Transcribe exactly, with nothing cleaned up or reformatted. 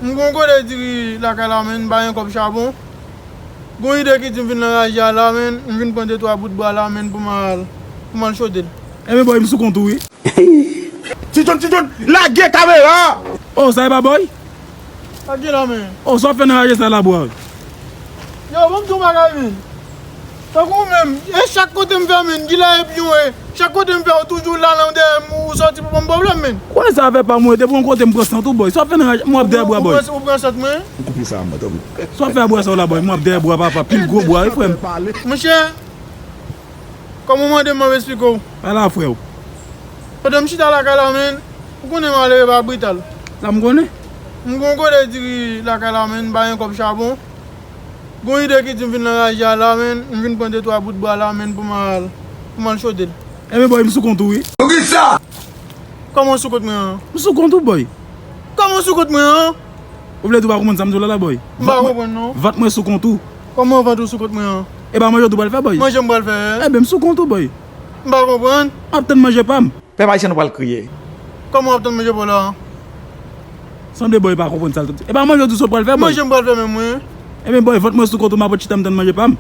M gon kote diri lakay la, men m pa gen kòb chabon. Gon ide ki di m vin nan raje a la, men m vin pran de twa bout bwa la, men pou m al, pou m al chode l. Ebyen, bòy, m sou kont ou, wi. Ti John, Ti John, lage kamera! Oh, sa e pa bòy? Lage la, men. Oh, sa w ap fè nan raje sa la, bwa? Yo, ban m di w bagay, men. Tankou w menm, e chak kote m fè, men, gila e byen, e chak kote m fè, ou toujou la nan dèyè m, ou sòti pou ban m pwoblèm, men. Konnen sa fè pa mwen, depi yon kote m pran sant ou, bòy. Sa w ap fè nan raje, m ap dèyè bwa, bòy. Ou pran, ou pran sant mwen? Ou koupe sa, mwen, tanpri. Sa w ap fè a bwa sa w la, bòy? M ap dèyè bwa, papa, pil gwo bwa, wi, frè m. Monchè, kòman w mande m, m ap esplike w. Pale a frè w. Pandan m chita lakay la, men, ou konnen malere pa brital. Sa m konnen. M gon kote diri lakay la, men, m pa gen kòb chabon. Gon ide ki di m vin nan raje a la, men, m vin pran de twa bout bwa la, men, pou m al, pou m al chode l. Ebyen, bòy, m sou kont ou, wi. Poukisa? Kòman w sou kont mwen an? M sou kont ou, bòy. Kòman w sou kont mwen an? Ou vle di w pa konprann sa m di w la, la, bòy? M pa konprann, non. Vant mwen sou kont ou. Kòman vant ou sou kont mwen an? E pa manje w tou pral fè, bòy? Manje m pral fè. Ebyen, m sou kont ou, bòy. M pa konprann. M ap tann manje pa m. Pèp ayisyen, nou pral kriye. Kòman w ap tann manje pa w la? Sanble bòy pa konprann sa l t ap di. E pa manje w tou sot pral fè, bòy? Manje m pral fè menm, wi. Ebyen, bòy, vant mwen sou kont ou, m ap ret chita m tann manje pa m.